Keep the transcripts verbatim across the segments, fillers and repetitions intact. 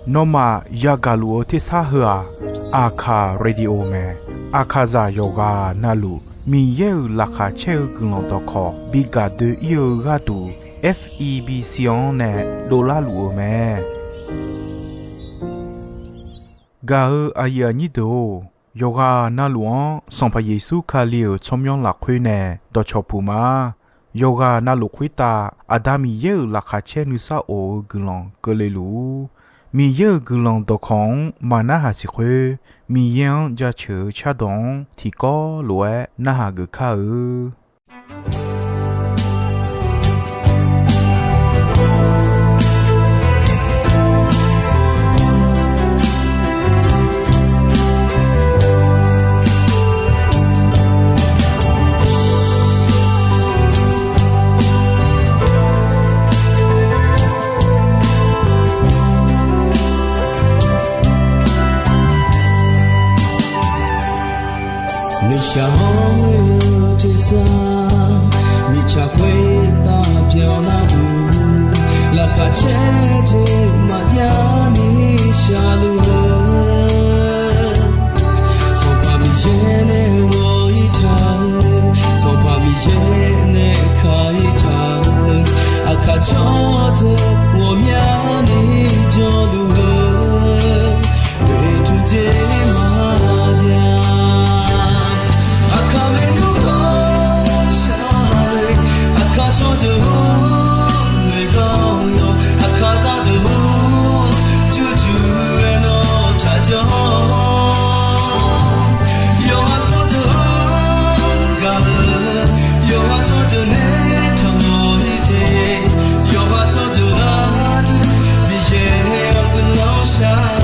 Nawmaf yagaq luf-eu tersar heu-aq, Aqkaq Radio mae. Aqkaqzaq yawqghaq navluf Miqyaer-euq laqkhaq caer-eu guiqlanq dawqkawq bi gaq doe-ir-eu gharduq, F E B C-anr nae dovlar luf-eu mae. Gaq-eu aqyuif aqnyir deuq-or, yawqghaq navluf-anr Sanqpaq Yeqsur Kali-euq tsawrmyanr lafkhoer nae dawqcawq puq ma. Yawqghaq navluf khoertav Aqda Miqyaer-euq laqkhaq caer nuisar of-eu guiqlanq keuvle luf-ur. Miqyaer-euq guiqlanq dawqkawq-anr maqnarhaq siq khoer, Miqyaer-anr jaceuq-eu cardawq-anr tiqkawv lof-aer narhaq geuf kar-eu. Nuishaq hawr-eu tersar, mirtsaq khoertav byanlar-eu, laqkhaq caer jeq maqjav ni shaqluf-eu, Sanqpaq Miqyaer nae ghawq-ir taq-eu, Sanqpaq Miqyaer nae ka-ir taq-eu, aqkaq tsawrdeuq ghawqmyani jawrluf-eu, oeqtmq jeq maqjav. Aqkaq maernmr ghawqshaq le, aqkaq tsawrdeuq-or, noeqgawr-awr, aqkaq zaqdeuq-or, jurjur-aer nawr taqjanr. Yawqha tsawrdeuq-anr gaq-eu, yawqha tsawrdeuq nae taqmawf-ir te. Yawqha tsawrdeuq gharduq Miqyaer-awr guiqlanq shar-awq.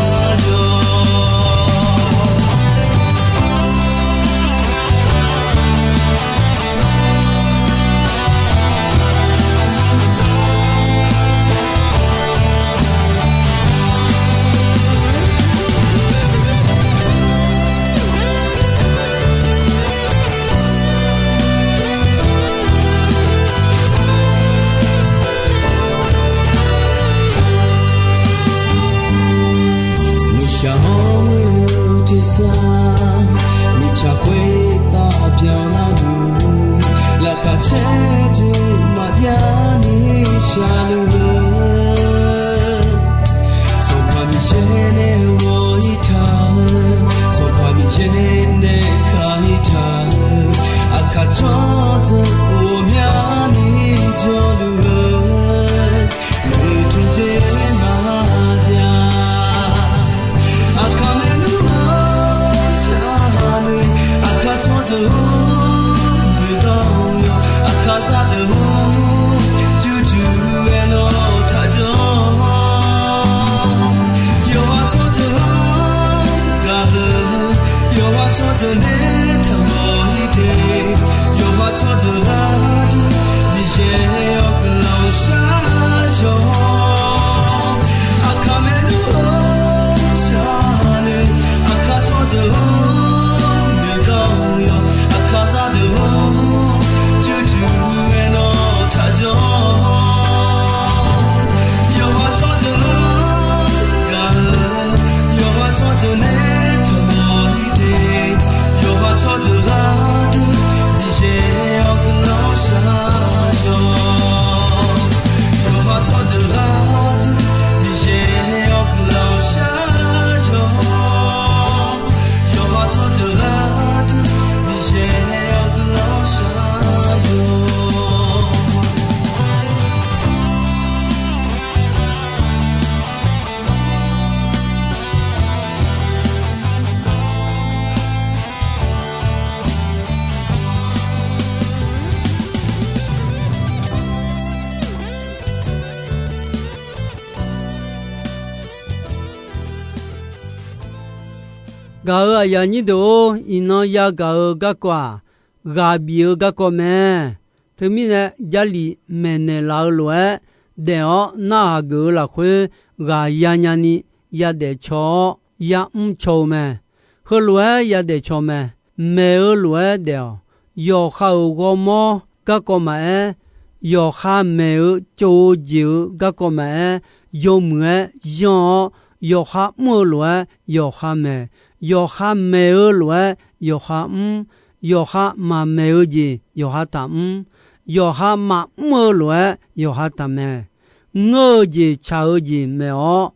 Nuishaq hawr-eu tersar, mirtsaq khoertav byanlar-eu, laqkhaq caer jeq maqjav ni shaqluf-eu, Sanqpaq Miqyaer nae ghawq-ir taq-eu, Sanqpaq Miqyaer nae ka-ir taq-eu, aqkaq tsawrdeuq ghawqmyani jawrluf-eu, oeqtmq jeq maqjav. Aqkaq maernmr ghawqshaq le, aqkaq tsawrdeuq-or, noeqgawr-awr, aqkaq zaqdeuq-or, jurjur-aer nawr taqjanr. Yawqha tsawrdeuq-anr gaq-eu, yawqha tsawrdeuq nae taqmawf-ir te. Yawqha tsawrdeuq gharduq Miqyaer-awr guiqlanq shar-awq. Aqkaq maernmr ghawqshaq le, aqkaq tsawrdeuq-or, noeqgawr-awr, aqkaq zaqdeuq-or, jurjur-aer nawr taqjanr. Yawqha tsawrdeuq-anr gaq-eu, yawqha tsawrdeuq nae taqmawf-ir te. Yawqha tsawrdeuq gharduq Miqyaer-awr guiqlanq shar-awq. Yawqha tsawrdeuq gharduq Miqyaer-awr guiqlanq shar-awq. Yawqha tsawrdeuq gharduq Miqyaer-awr guiqlanq shar-awq. Gaq-euq aqyuif aqnyir deuq-or, iqnan yagaq-eu garkawv-aq, ghaq bif-eu garkawv mae. Teumirnae, Jarlif maeqnaeq laf-eu lof-aer daef-awr narhaq geuf-eu lafkhoer, ghaq yanya ni yadaef caw-awr yamr caw-eu mae. Heulof-aer yadaef caw mae. Maeq-eu lof-aer daef-awq. Yawqha-euq ghawrmawr garkawv maqaer, yawqha maeq-eu tsov-eu jeq-eu garkawv maqaer, yawmuiq-aer yanr-awr, yawqha mr-eu lof-aer yawqha maeq, yawqha maeq-eu lof-aer yawqha mr, yawqha maqmaeq-eu jeq yawqha taqmr, yawqha maqmr-eu lof-aer yawqha taqmaeq. Ngeur-eu jeq tsaq-eu jeq maeq-awr,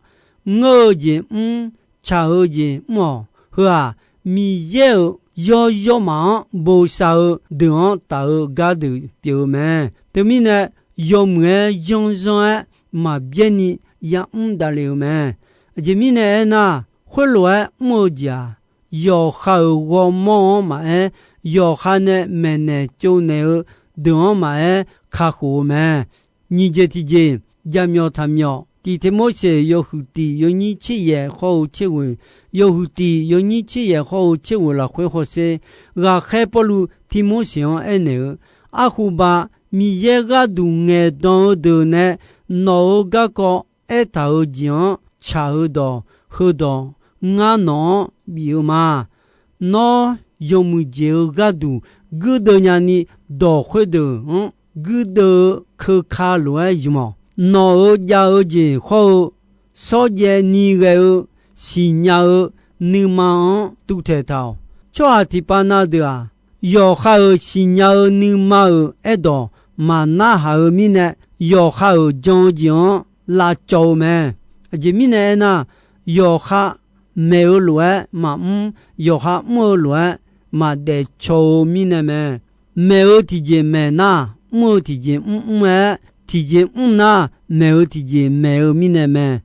ngeur-eu jeq mr, tsaq-eu jeq mr-awq. Heu-aq, Miqyaer-euq yawr yawrmaf-anr bosav-eu deuq-anr taf-eu gardeuq pyeuf-eu mae. Teumirnae, yawmuiq-aer yanrzanr-aer maqbyaer ni yamr davlef-eu mae. Aqjeq mirnae aernar, khoerlof-aer mr-eu jeq-aq, yawqha-euq ghawrmawr-anr maqaer, yawqha nae maeqnaeq tsovnaeq-eu deuq-anr maqaer, kakhof-eu mae. Nyiq jeq tiqjeq, jaqmyawf taqmyawf, tiq Tirmorseq yawhuiq tiq yawnyir tser yaef khawr-eu tser ghoeq, yawhuiq tiq yawnyir tser yaef khawr-eu tser ghoeq lafkhoer hawsher, ghaqkhaer Pawrluv Tirmorseq-anr aernaeq-eu, Arhuba, Miqyaer gharduq ngaeqdan-eu deuq nae nawq-euq garkawv aertaq-euq jeq-anr tsaq-eu dawq heudawq ngar nawq-anr bif-eu ma. Nawr yawmuiq jeq-eu gharduq guirdeuv nyani dawq khoerdeuq-anr guirdeuv-eu keuka lof-aer ymq-awq. Nawq-euq jav-eu jeq hawr-eu shawrjaev ni ghae-eu siqnya-eu nuima-anr tuvtaeq taq-awq. Tsawrhaq tiqpav na deuq-aq, yawqha-euq siqnya-eu nuima-euq aerdawq maqnarhaq-eu mirnae, yawqha-euq jan-eu jeq-anr lavcawv-eu mae. Aqjeq mirnae aernar, yawqha maeq-eu lof-aer maqmr, yawqha mr-eu lof-aer maqdaef caw-eu mirnae mae. Maeq-eu tiqjeq maeq nar, mr-eu tiqjeq mr mr-aer, tiqjeq mr nar, maeq-eu tiqjeq maeq-eu mirnae mae.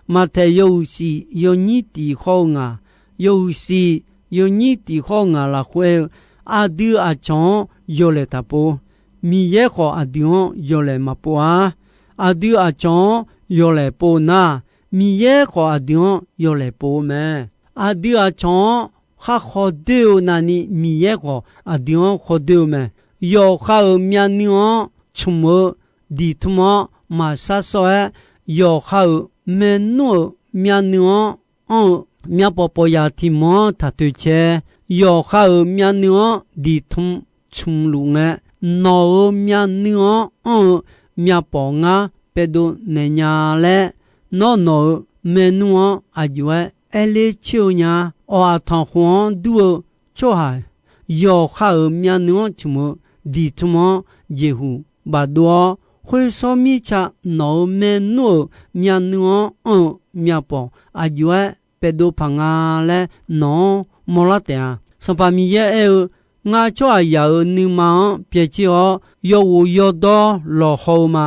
Maqtaeq yawhuiq shif yawnyir tiq khawr-eu ngaq, yawhuiq shif yawnyir tiq khawr-eu ngaq lafkhoer-eu, aqdui aqcawq-anr yawlaeq taqpov. Miqyaer khawf aqdui-anr yawlaeq maqpov-ar. Aqdui aqcawq-anr yawlaeq pov nar, Miqyaer khawf aqdui-anr yawlaeq pov-eu mae. Aqdui aqcawq-anr khar khawdoer-eu navni Miqyaer khawf aqdui-anr khawdoer-eu mae. Yawqha-euq myavnuiv-anr cmq-eu diqtmq-anr maqshar sawr-aer, yawqha-euq maernmr-euq myavnuiv-anr anr-eu myavpawf pawfyaq tiqmq-anr taq toeq cae. Yawqha-euq myavnuiv-anr diqtmq cmq luf ngae, nawq-euq myavnuiv-anr anr-eu myavpawf ngar paevdov naeq nya laer, nawr nawq-euq maernmr-anr aqjox-aer aerler coer-eu nya. Awq, aqtanqkhoq-anr dur-eu tsawrhaq yawqha-euq myavnuiv-anr cmq-eu diqtmq-anr jeqhuq bafdov-awr, khoer sawr mirtsa nawq-euq maernmr-euq myavnuiv-anr anr-eu myavpawf aqjox-aer paevdov paq nga laer nawq-anr mawrlar taef-a. Sanqpaq Miqyaer aer-eu, Ngar tsawrhaqzaq-euq nuima-anr pyaev tser-awr, yawghof yawdawr lawqhaw-eu ma.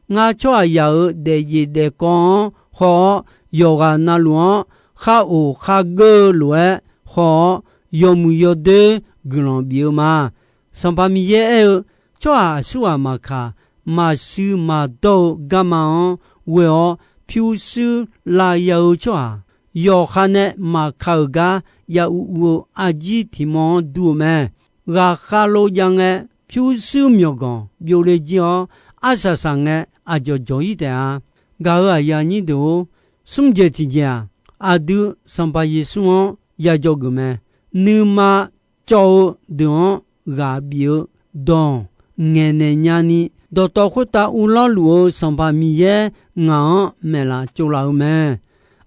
Ngar tsawrhaqzaq-euq daefzef daefkawv-anr haw-awr, yawqghaq navluf-anr khar of khar geur-eu lof-aer haw-awr, yawmuiq yawdoer guiqlanq bif-eu ma. Sanqpaq Miqyaer aer-eu, Tsawrhaq aqsurghaq maqkaq, maqshuir maqdawr-eu garma-anr ghoe-awr pyurshuir lavya-eu tsawrhaq, yawqha nae maqka-euq gar ya uv uv-eu arjir tiq mawr-anr dur-eu mae. Ghaqkhav lov jav ngae, pyurshuir myawqganq byovle jir-awr, arsaq saq ngae aqjawq jawq-ir taef-a. Gaq-euq aqyuif aqnyir deuq-or, smr jeq tiqjeq-aq, aqdui Sanqpaq Yeqsur-anr ya jawrgeuf mae. Nuima cawv-eu deuq-anr ghaq bif-eu dawq ngaeqnaeq nyani, dawqtawv khoertav uvlanr luf-eu Sanqpaq Miqyaer ngaq-anr maeqlaf tsovlaf-eu mae.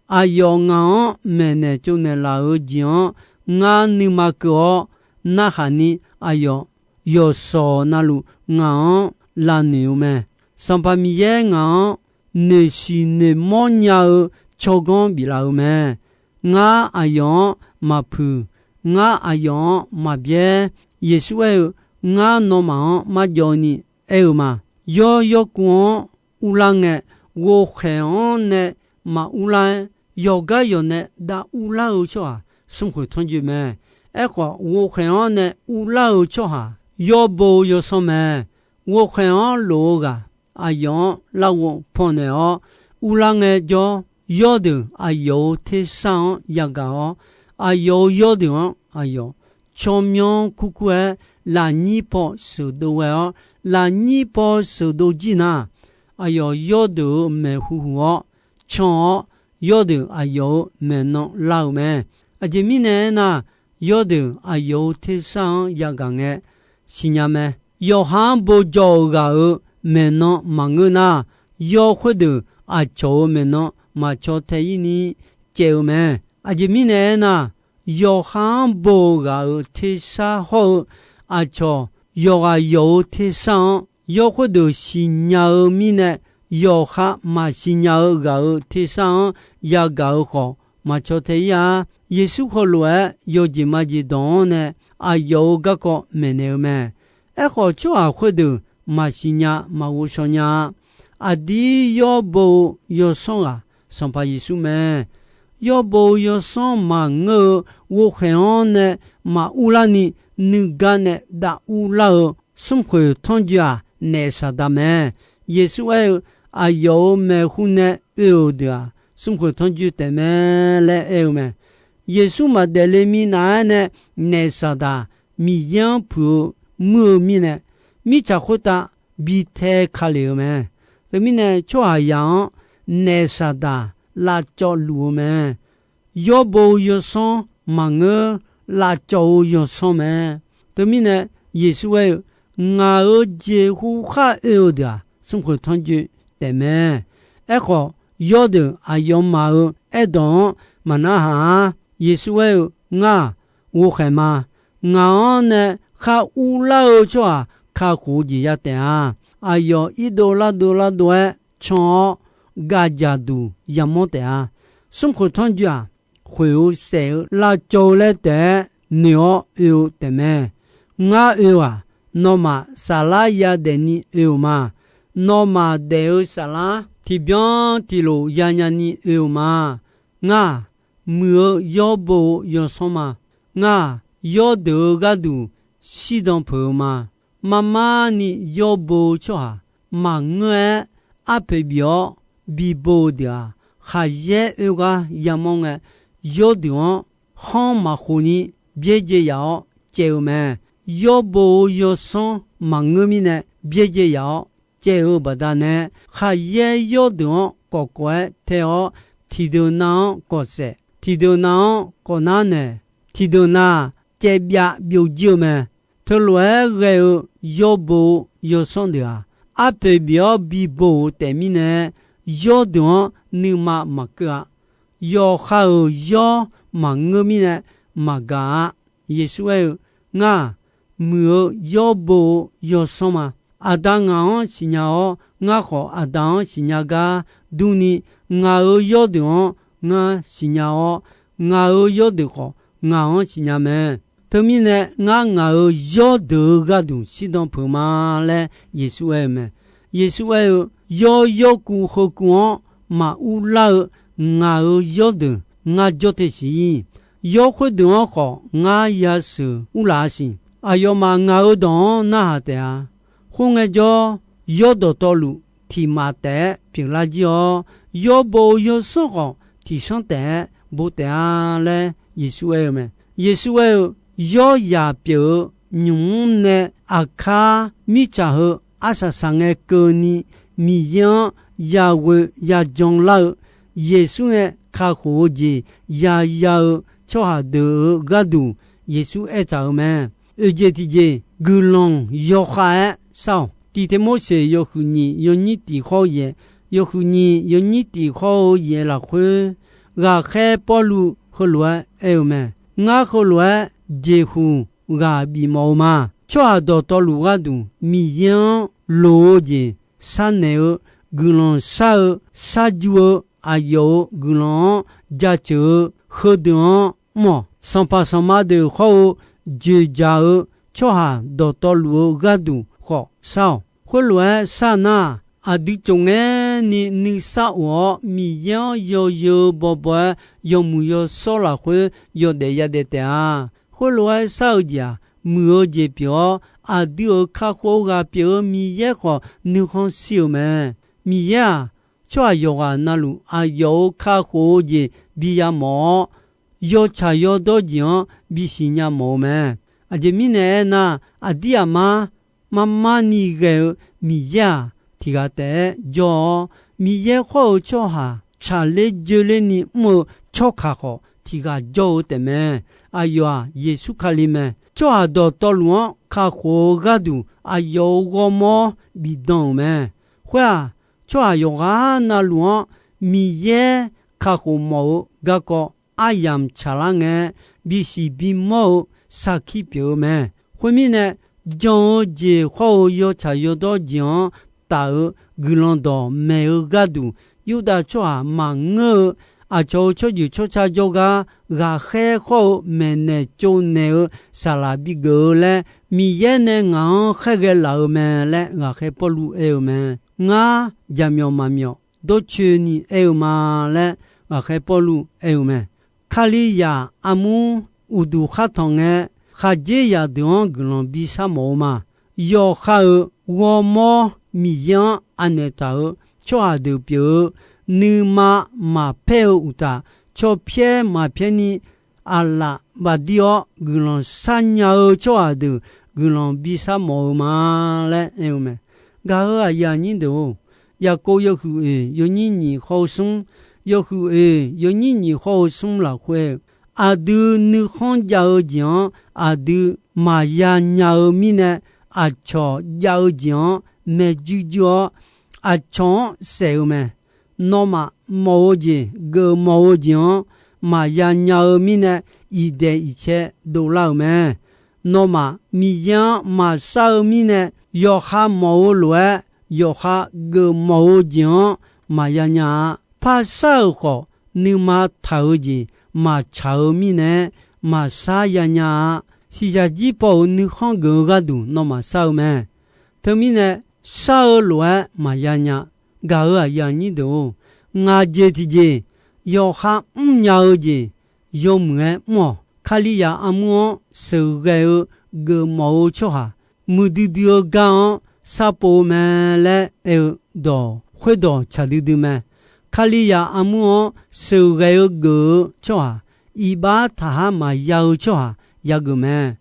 Aqyawf ngaq-anr maeqnaeq tsovnaeq laf-euq jeq-anr ngar nuima keuv-awr narhaq ni, aqyawf yawqshawq navluf ngaq-anr lavnoeq-eu mae. Sanqpaq Miqyaer ngaq-anr noeqshiq noeqmawr nya-eu tsawrganr biflaf-eu mae. Ngar aqyawf-anr maqpuiq, ngar aqyawf-anr maqbyaer. Yeqsur aer-eu, Ngar nawmaf-anr marjawv ni aer-eu ma. Yawr yawrkuv-anr urlar ngae, ghovkhaeq-anr nae maqurlar-aer, yawqgar yawq nae dav urlar-eu tsawrhaq smr khoeq tanrjoe mae. Aerkhawf, ghovkhaeq-anr nae urlar-eu tsawrhaq yawbo yawsanr mae. Ghovkhaeq-anr lof-eu ghaq aqyawf-anr larghov pannaeq-awr urlar ngaejawr, yawrdeuq aqyawf-euq tersar-anr yagaq-awr, aqyawf-euq yawrdeuq-anr aqyawf tsawrmyanr kurkur-aer lafnyir paw sheuqdov ghae-awr, lafnyir paw sheuqdov jir nar, aqyawf yawrdeuq-euq maeqhu huq-awr can-awr, yawrdeuq aqyawf-euq maeqnan lar-eu mae. Aqjeq mirnae aernar, yawrdeuq aqyawf-euq tersar-anr yagaq ngae siqnya mae. Yawqha-anr bojawr-euq ghaq-euq maeqnan maqngeur nar, yawr khoerdeuq aqcawq-euq maeqnan maqcaw tae-ir ni caev-eu mae. Aqjeq mirnae aernar, yawqha-anr bo-eu ghaq-euq tersar hawr-eu aqcawq yawqghaq yawq-eu tersar-anr yawr khoerdeuq siqnya-eu mirnae, yawqha maqsiqnya-eu ghaq-euq tersar-anr yagaq-eu khawf maqcaw tae-ir-a. Yeqsur heulof-aer yawjeq majeq dawq-anr nae aqyawf-euq garkawv maeqnaeq-eu mae. Aerkhawf, tsawrhaq khoerdeuq maqsiqnya maqghovshaw nya-a. Aqdir yawr bo-eu yawsanr ghaq Sanqpaq Yeqsur mae. Yawr bo-eu yawsanr maqngeur-eu ghovkhaeq-anr nae maqurlar ni, nuigar nae dav urlar-eu smrkhoeq tanrjoe-aq, naef Saqdaq mae. Yeqsur aer-eu, aqyawf-euq maeqhu nae oe-euq deuq-aq, smrkhoeq tanrjoe taef mae laer aer-eu mae. Yeqsur maqdaef le minav-aer nae naef Saqdaq Miqyaer-anr puiq-eu muir-eu mirnae, mirtsaq khoertav bi tae ka lef-eu mae. Teumirnae tsawrhaqzaq-anr naef Saqdaq lavcawv luf-eu mae. Yawr bo-eu yawsanr maqngeur, lavcawv-eu yawsanr mae. Teumirnae Yeqsur aer-eu, ngaq-euq jeqhu khar oe-eu deuq-aq, smrkhoeq tanrjoe taef mae. Aerkhawf, yawrdeuq aqyawfmaf-euq aerdawq-anr maqnarhaq-ar. Yeqsur aer-eu, ngar-aq, ghovkhaeq ma. Ngaq-anr nae khar urlar-eu tsawrhaq kakhof-eu jeq ya taef-a. Aqyawf irdov lardov lardov-aer can-awr, gaqjaq duq yamawr taef-a. Smrkhoeq tanrjoe-aq, khoeq-eu saef-eu lavcawv-eu laer taef-aer noeq-awr oe-eu taef mae. Ngar oe-aq, nawmaf saflar yadaef ni oe-euq ma. Nawmaf daef-eu saflar tiqbyan tiqlof yanya ni oe-euq ma. Ngar-aq, muiq-eu yawr bo-eu yawsanr ma. Ngar-aq, yawrdeuq-eu gharduq shirdan peuq-eu ma. Marmar ni yawr bo-eu tsawrhaq maqngeur-aer, arpoeq bif-awr bibo-eu deuq-aq, khaqyaer oerghar yamawr ngae, yawrdeuq-anr khanr maqkhof ni byaerdzae yaf-awr caev-eu mae. Yawr bo-eu yawsanr maqngeur mirnae byaerdzae yaf-awr caev-eu baqdanae, khaqyaer yawrdeuq-anr kawf kawf-aer tae-awr, tiqdeuq nav-anr kawf saef, tiqdeuq nav-anr kawf nar naeq, tiqdeuq nav caev byav byovjir-eu mae. Teulof-aer ghae-eu yawr bo-eu yawsanr deuq-aq, arpoeq bif-awr bibo-euq taef mirnae, yawrdeuq-anr nuima maqkeuv-a. Yawqha-euq yawr maqngeur mirnae maqgaq-a. Yeqsur aer-eu, ngar-aq, muiq-eu yawr bo-eu yawsanr ma. Aqda ngaq-anr siqnya-awr, ngar khawf Aqda-anr siqnya gar durni, ngaq-euq yawrdeuq-anr ngar siqnya-awr, ngaq-euq yawrdeuq khawf ngaq-anr siqnya mae. Teumirnae ngar ngaq-euq yawrdeuq-eu gharduq shirdan peuq ma laer Yeqsur aer-eu mae. Yeqsur aer-eu, yawr yawrkuv heukuv-anr maqurlar-eu ngaq-euq yawrdeuq ngar jawr te siq-ir. Yawr khoerdeuq-anr khawf ngar yasheuq urlaf-a siq. Aqyawfmaf ngaq-euq dawq-anr narhaq taef-a. Khoerngae jawr, yawr dawqtawvluf tiq maf taef-aer pyeuflar jir-awr, yawr bo-eu yawsanr khawf tiq sanr taef-aer bo taef-a laer Yeqsur aer-eu mae. Yeqsur aer-eu, yawr yaq pyeuf-eu nymq-mr nae aqkar mirtsaq heu arsaq saqngae keuvni Miqyaer-anr yaghoe yajan lar-eu, Yeqsur nae kakhof-eu jeq yaya-eu tsawrhaq deuq-euq gharduq Yeqsur aertaq-euq mae. Oeq jeq tiqjeq guiqlanq yawkhav-aer shar-awq. Tiqteq Morseq yawhuiq nyiq yawnyir tiq khawr-eu yaeq, yawhuiq nyiq yawnyir tiq khawr-eu yaeq lafkhoer, ghaqkhaer Pawrluv heulof-aer aer-eu mae. Ngar heulof-aer jeqhuq ghaq bifmawf-eu ma. Tsawrhaq dawqtawvluf gharduq Miqyaer-anr loq-eu jeq sharnaeq-eu, guiqlanq shar-eu, sharju-eu, aqyawf-euq guiqlanq-anr jaceuq-eu heudeuq-anr mr-awq. Sanqpaq sanqma deuq hawr-eu joeqjaq-eu tsawrhaq dawqtawvluf-eu gharduq khawf shar-awq. Khoerlof-aer shar nar, aqdui tsofngaer ni nuisar of-awr Miqyaer-anr yawzeu bawbaw-aer yawmuiq yawshawr lafkhoer yawdaef yadaef taef-a. Khoerlof-aer shar-eu jeq-aq, muiq-eu jeq pyeuf-awr, aqdui-euq kakhof-eu ghaq pyeuf-eu Miqyaer khawf nuikhanr shir-euq mae. Miqyaer-aq, tsawrhaq yawqghaq na luf aqyawf-euq kakhof-eu jeq bi yamawf-awr, yawtsaq yawdawr jeq-anr bisiq nya mawf-eu mae. Aqjeq mirnae aernar, aqdir aqmar marmar ni ghae-eu Miqyaer-aq, tiq ghaq taef-aer jawr-awr, Miqyaer khawr-eu tsawrhaq tsaqler joerler ni mr-eu tsawrkaq khawf tiq ghaq jawr-eu taefmae. Aqyawf-aq, Yeqsur Kali mae. Tsawrhaq dawqtawvluf-anr kakhof-eu gharduq aqyawf-euq ghawrmawr bifdan-euq mae. Khoer-aq, tsawrhaq yawqghaq navluf-anr Miqyaer kakhof mawf-eu garkawv aryamq tsaqlar ngae, bisiq bimawr-eu sarkir pyeuf-eu mae. Khoermirnae, jan-eu jeq hawr-eu yawtsaq yawdawr jeq-anr taf-eu guiqlanq dawqmaeq-eu gharduq, Yurdav tsawrhaq maqngeur-eu aqcawq-euq tsawrjeuq tsawrca jawrgar ghaqkhaer hawr-eu maeqnaeq tsovnaeq-eu saqlaq bigeuf-eu laer, Miqyaer nae ngaq-anr khaerghae laf-eu mae laer ghaqkhaer Pawrluv aer-eu mae. Ngar jaqmyawf maqmyawf dawrcoeni aer-eu ma laer ghaqkhaer Pawrluv aer-eu mae. Kalizaq armur uqduq khar tanq ngae, khaqdzerzaq deuq-anr guiqlanq bishar mawf-eu ma. Yawqha-euq ghawrmawr Miqyaer-anr anaeq taq-euq tsawrhaq deuq pyeuf-eu, nuima maqpaer-eu uqtaf, cawpyaer maqpyaer ni aqlaf bafdir-awr guiqlanq sharnya-eu tsawrhaq deuq guiqlanq bishar mawf-eu ma laer aer-eu mae. Gaq-euq aqyuif aqnyir deuq-or, Yaqkov yawhuiq oeq yawnyir nyiq hawr-eu smr, yawhuiq oeq yawnyir nyiq hawr-eu smr lafkhoer, aqdui nuikhanr jav-eu jeq-anr aqdui maqya nya-eu mirnae, aqcawq jav-eu jeq-anr maeq juir juir-awr, aqcawq-anr saef-eu mae. Nawmaf mawf-eu jeq, geufmawf-eu jeq-anr maqya nya-eu mirnae, iqdaeq iqcae dovlar-euq mae. Nawmaf Miqyaer-anr maqshar-eu mirnae, yawqha mawf-eu lof-aer yawqha geufmawf-eu jeq-anr maqya nya-a. Par shar-euq khawf, nuima taq-eu jeq maqtsaq-eu mirnae, maqshar ya nya-a. Shiqshaq jir paw-euq nuikhanr geuf-eu gharduq nawmaf shar-eu mae. Teumirnae, shar-eu lof-aer maqya nya. Gaq-euq aqyuif aqnyir deuq-or, ngaq jeq tiqjeq yawqha mrnya-eu jeq yawmuiq-aer mr-awq. Kalizaq armur-anr sheuqghae-eu geufmawf-eu tsawrhaq, muiqdui dui-eu gar-anr sharpov-eu mae laer aer-eu dawq khoerdawq tsaq duidui mae. Kalizaq armur-anr sheuqghae-eu geuf-eu tsawrhaq, iqbax taqhar maqya-eu tsawrhaq yageuf mae.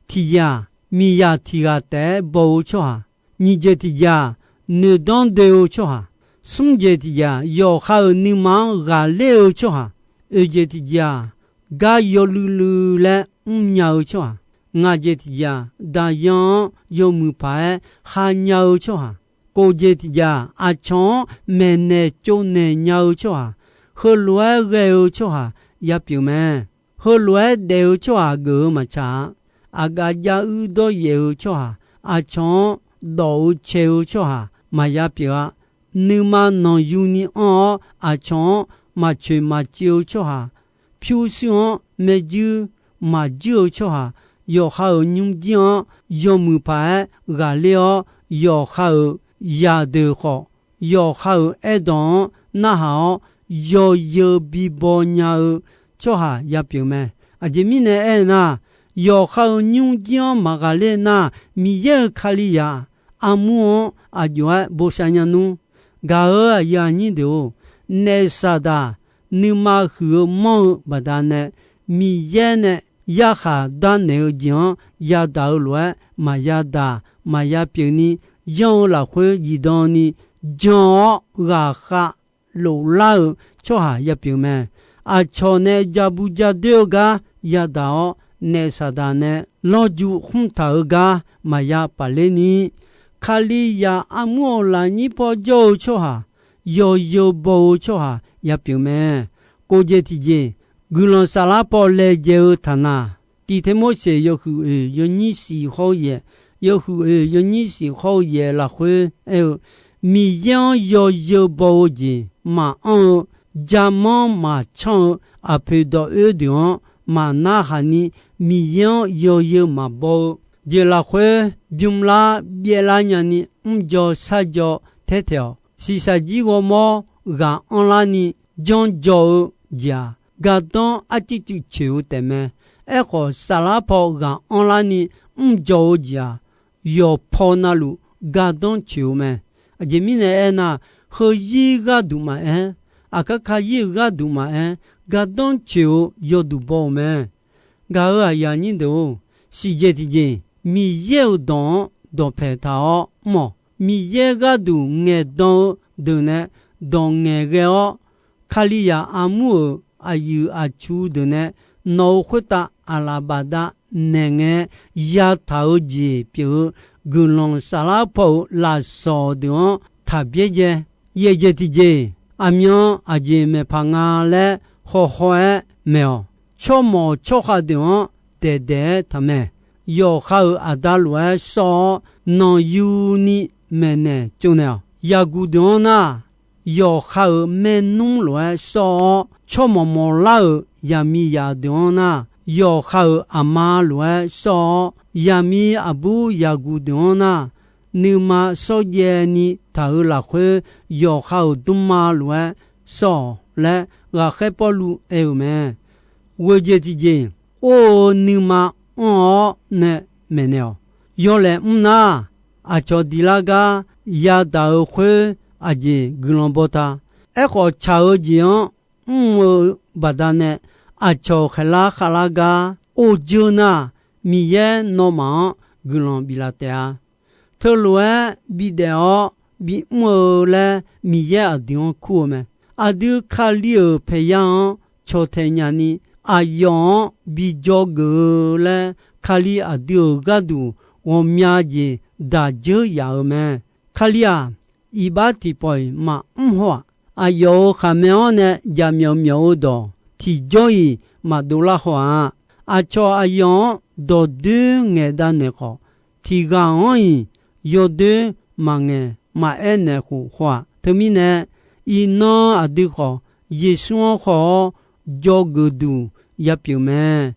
Tiqjeq-aq, miqzaq tiq ghaq taef-aer baw-eu tsawrhaq, nyiq jeq tiqjeq-aq, noeqdanr doe-eu tsawrhaq, smr jeq tiqjeq-aq, yawqha-euq nuima-anr ghaqler-eu tsawrhaq, oeq jeq tiqjeq-aq, gar yawluiv luiv laer mrnya-eu tsawrhaq, ngaq jeq tiqjeq-aq, daqyan-anr yawmuiq paq-aer khanya-eu tsawrhaq, kof jeq tiqjeq-aq, aqcawq-anr maeqnaeq tsovnaeq nya-eu tsawrhaq, heulof-aer ghae-eu tsawrhaq ya pyeuf mae. Heulof-aer daef-eu tsawrhaq geuf-eu maqtsaq-a. Aqgaf jav uir dawryaef-eu tsawrhaq, aqcawq-anr dawq-eu cae-eu tsawrhaq maqya pyeuf-a. Nuima nanqyuni anr-awr, aqcawq-anr maqcoeq maqciv-eu tsawrhaq, pyurshuir-anr maerjuir maqjuir-eu tsawrhaq, yawqha-euq nymrjir-anr yawmuiq paq-aer ghaqler-awr, yawqha-euq zaqdeuq khawf, yawqha-euq aerdawq-anr narhaq-awr, yawzeu bibaw nya-eu tsawrhaq ya pyeuf mae. Aqjeq mirnae aernar, yawqha-euq nymrjir-anr maqghaqler nar, Miqyaer-euq Kalizaq armur-anr aqjox-aer bosav nya nmr. Gaq-euq aqyuif aqnyir deuq-or, naef Saqdaq nuima huiq-eu manr-eu baqdanae, Miqyaer nae yarkhaq darnaeq-eu jeq-anr yadaq-eu lof-aer maqya daq maqya pyeuf ni, yanr-eu lafkhoer zifdan ni jan-awr ghaqkhav loflar-eu tsawrhaq ya pyeuf mae. Aqcawq nae ja bu ja doer-eu gar yadaq-awr, naef Saqdaq nae lawrju khmr taq-eu gar maqya paf ler ni, Kalizaq armur-euq lafnyir paw jawr-eu tsawrhaq, yawzeu baw-eu tsawrhaq ya pyeuf mae. Kof jeq tiqjeq, guiqlanq saflar paw laejae-eu taqnaq, Tiqte Morseq yawhuiq oeq yawnyir shif hawr-eu yaeq, yawhuiq oeq yawnyir shif hawr-eu yaeq lafkhoer aer-eu, Miqyaer-anr yawzeu baw-eu jeq maqanr-eu, jamanr maqcanr-eu aqpoeq dawq oer deuq-anr maqnarhaq ni, Miqyaer-anr yawzeu maqbaw-eu jeq lafkhoer bymrlar byaevlar nyani mrjaw sharjaw taertaeq-awq. Shiqshaq jir ghawrmawr ghaq anrlar ni janrjaw-eu jeq-aq, gardanr arcuiv cuiv coeq-eu taefmae. Aerkhawf, saflar paw ghaq anrlar ni mrjaw-eu jeq-aq, yawqpaw navluf gardanr coeq-eu mae. Aqjeq mirnae aernar, heuzir gharduq maqaer, aqkar kayir-euq gharduq maqaer, gardanr coeq-eu yawduq baw-euq mae. Gaq-euq aqyuif aqnyir deuq-or, siqjeq tiqjeq, Miqyaer-euq dawq-anr dawqpaeq taq-awr mr-awq. Miqyaer gharduq ngaeqdan-eu deuq nae dawq ngaeqghae-awr, Kalizaq armur-euq aqyuif aqtsu deuq nae nawq-euq khoertav aqlaf bafdav naeqngae yataq-eu jeq pyeuf-eu guiqlanq saflar paw-euq lafsawq deuq-anr taq byaerdzae. Yaeqjeq tiqjeq, aqmyan aqjeq maeqpaq nga laer hawhaw-aer maeq-awq. Tsawrmawq tsawrkhav deuq-anr daeqdaeq-aer taqmaeq. Yawqha-euq aqda lof-aer sawr-awr, nanqyuni maeqnaeq tsovnaeq-awq. Yaqguq deuq-anr nar, yawqha-euq maernmr lof-aer sawr-awr, tsawrmawq mawqlar-euq yaqmiqzaq deuq-anr nar, yawqha-euq aqma lof-aer sawr-awr, yaqmiq aqbur yaqguq deuq-anr nar, nuima shawrjaev ni taq-euq lafkhoer, yawqha-euq dmrma lof-aer sawr-awq laer, ghaqkhaer Pawrluv aer-euq mae. Ghoeqjeq tiqjeq, or-eu nuima anr-awr nae maeqnaeq-awq. Yawlaeq mr nar, aqcawq diq lar gar yadaq-eu khoer aqjeq guiqlanq baw ta. Aerkhawf, tsaq-eu jeq-anr mr-eu baqdanae, aqcawq khaeqlar khavlar gar or dzeur nar, Miqyaer nawmaf-anr guiqlanq biflaf taef-a. Teulof-aer bidaef-awr bimr-eu laer Miqyaer aqdui-anr kur-eu mae. Aqdui Kali-euq paeqya-anr cawqtaeq nyani, aqyawf-anr bi dzawgeuf-eu laer Kali aqdui-euq gharduq ghawqmya jeq daq dzeur yaf-eu mae. Kali-aq, iqbax tiqpawf-iq maqmr haw-aq. Aqyawf-euq khaqmae-anr nae jaqmyawf myawf-eu dawq tiqjawr-iq maqdov lar haw-aq. Aqcawq aqyawf-anr dawqdoer ngaeqdav naeq khawf, tiq ghaq-anr-iq yawdoer maqngaeq maqaer naeq khof haw-aq. Teumirnae, iqnan aqdui khawf, Yeqsur-anr haw-awr dzawgeuf duq yapyeuf mae.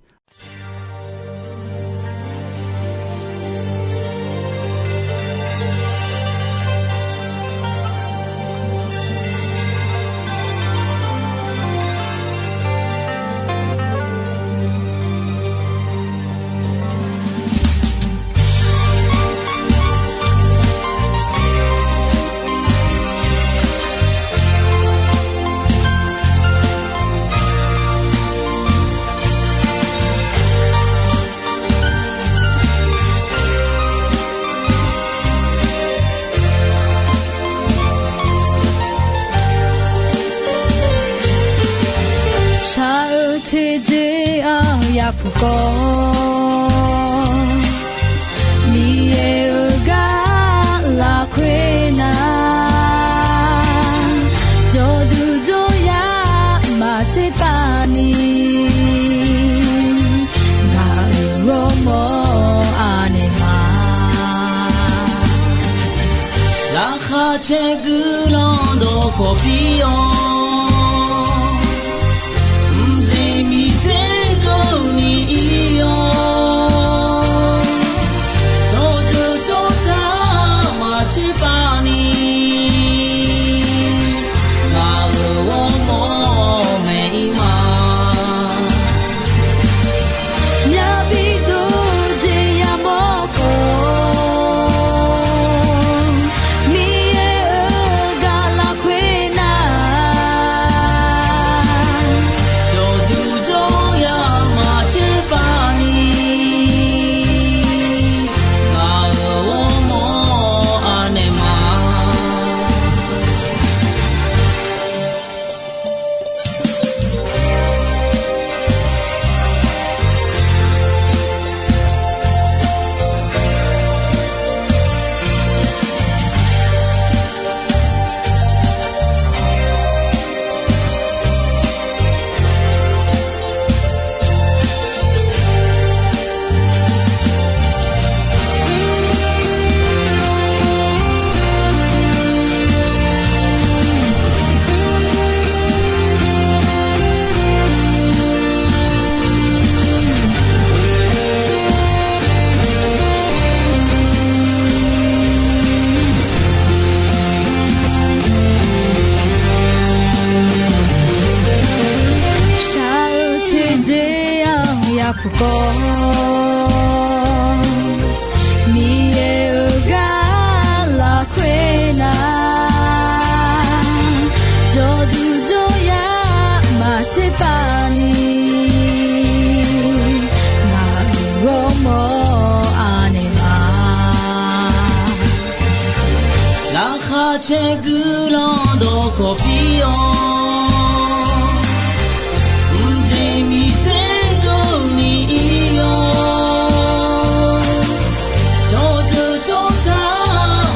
Shaq-eu teqdzer-anr yapuq kawv, Miqyaer-euq gar lafkhoer nar, jawrduq jawryar maqtser pav ni, ngaq-euq ghawrmawr aqnaeq ma. Laqkhaq caer guiqlanq dawqkawq pir-awr, mqjeq miqter keuvni ir-awr, tsawrjeuq tsawrca maqtser pav ni, ngaq-euq ghawrmawr maeq ir ma. Myav bi dov jeq yamawr khawf, Miqyaer-euq gar lafkhoer nar, jawrduq jawryar maqtser pav ni, ngaq-euq ghawrmawr aqnaeq ma. Shaq-eu teqdzer-anr yapuq kawv, Miqyaer-euq gar lafkhoer nar, jawrduq jawryar maqtser pav ni, ngaq-euq ghawrmawr aqnaeq ma. Laqkhaq caer guiqlanq dawqkawq pir-awr, mqjeq miqter keuvni ir-awr, tsawrjeuq tsawrca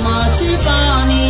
maqtser pav ni,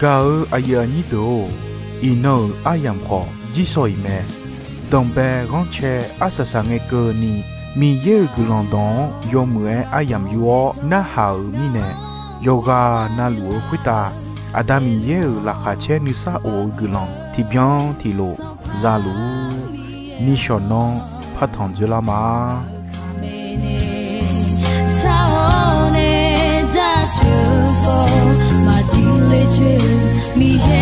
Gaq-eu aqyuif aqnyir deuq-or, iqnan-euq aryamq khawf jirsawq iq mae. Danqbae ghanrcae arsaq saq ngae keuvni, Miqyaer-euq guiqlanq dawq-anr yawmuiq-aer aryamq yur-awr narhaq-euq mirnae, yawqghaq navluf-eu khoertav Aqda Miqyaer-euq laqkhaq caer nuisar of-eu guiqlanq tiqbyan tiqlof za luf-ur. Nishawq nanr partanq dzoerlar ma. Taq-awr nae darcoeq khawf maqtiq le coer-eu Miqyaer